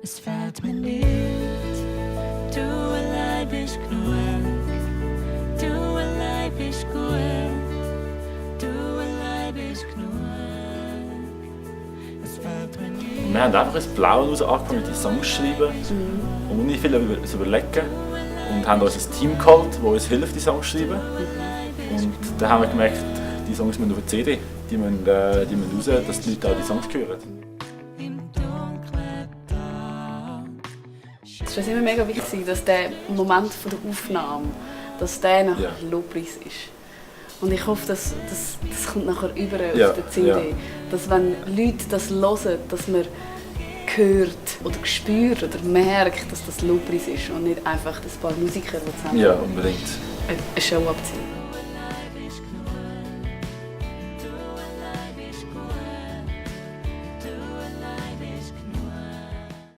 Es fällt mir nicht, du allein bist genug, du allein bist gut, du allein bist genug. Es fällt mir nicht. Wir haben einfach ins Blaue raus angefangen mit den Songs zu schreiben, ohne viel zu überlegen. Und haben uns ein Team geholt, das uns hilft, die Songs zu schreiben. Und dann haben wir gemerkt, die Songs müssen auf die CD, die müssen raus, dass die Leute auch die Songs hören. Es ist immer mega wichtig, dass der Moment der Aufnahme, dass der nachher Lobpreis ist. Und ich hoffe, dass das kommt nachher über auf der CD. Ja. Dass wenn Leute das hören, dass man hört oder spürt oder merkt, dass das Lobpreis ist und nicht einfach ein paar Musiker, die zusammen ja, unbedingt. eine Show abziehen.